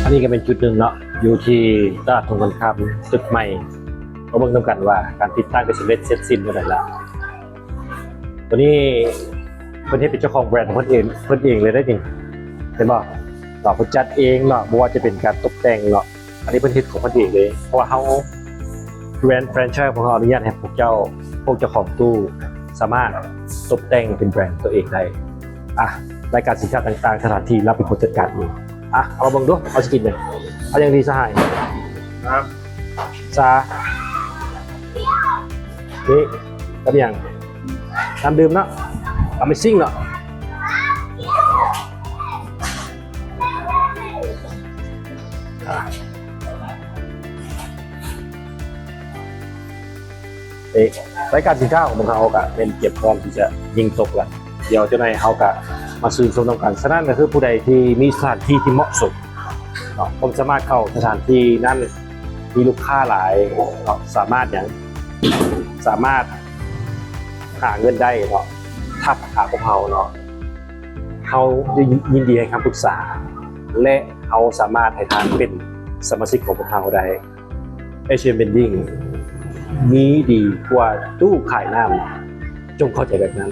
ອັນນີ້ກໍເປັນຈຸດໜຶ່ງເນາະ ຢູ່ທີ່ຕະຫຼາດທົ່ງຄຳຄາມຕຶກໃໝ່ ມາເບິ່ງນຳກັນວ່າການຕິດຕັ້ງໄດ້ສຳເລັດເສັດສິ້ນເທົ່າໃດແລ້ວ. ຕົວນີ້ເພິ່ນເຮັດເປັນເຈົ້າຂອງແບຣນຂອງເພິ່ນເອງ ເພິ່ນເອງເລີຍເດ້ນີ້ ເຫັນບໍ່ເນາະ? ເພິ່ນຈັດເອງເນາະ ບໍ່ວ່າຈະເປັນການຕົກແຕ່ງເນາະ ອັນນີ້ເພິ່ນເຮັດຂອງເພິ່ນເອງເລີຍ ເພາະວ່າເຮົາ ແບຣນແຟຣນໄຊຂອງເຮົາອະນຸຍາດໃຫ້ພວກເຈົ້າ ພວກເຈົ້າຂອງຕູ້ສາມາດຕົບແຕ່ງເປັນແບຣນຕົວເອງໄດ້. ອ່ະ ລາຍການສິນຄ້າຕ່າງໆ ສະຖານທີ່ ເຮົາເປັນຄົນຈັດການເອງ. ອ່ະ ເອົາມາເບິ່ງດູ ເຮົາຊິກິນຫຍັງ? ເອົາຫຍັງດີສະຫາຍ? ນ້ຳ ຊາ ນີ້ ກັບຫຍັງ? ນ້ຳດື່ມເນາະ Amazing ເນາະ. ເອີ ລາຍການສິນຄ້າຂອງພວກເຮົາກະແມ່ນກຽມພ້ອມທີ່ຈະຍິງຕົກລະ ດຽວຈັກໜ່ອຍເຮົາກະມາຊື່ນຊົມນຳກັນ. ສະນັ້ນກໍຄືຜູ້ໃດທີ່ມີສະຖານທີ່ທີ່ເໝາະສົມເນາະ ກໍສາມາດເຂົ້າສະຖານທີ່ນັ້ນ ມີລູກຄ້າຫຼາຍເນາະ ສາມາດຫຍັງ ສາມາດຫາເງິນໄດ້ເນາະ ທັກຫາພວກເຮົາເນາະ ເຮົາຍິນດີໃຫ້ຄຳປຶກສາ ແລະ ເຮົາສາມາດໃຫ້ທ່ານເປັນສະມາຊິກຂອງພວກເຮົາໄດ້. Asian Building ມີດີກວ່າຕູ້ຂາຍນ້ຳ ຈົ່ງເຂົ້າໃຈແບບນັ້ນ.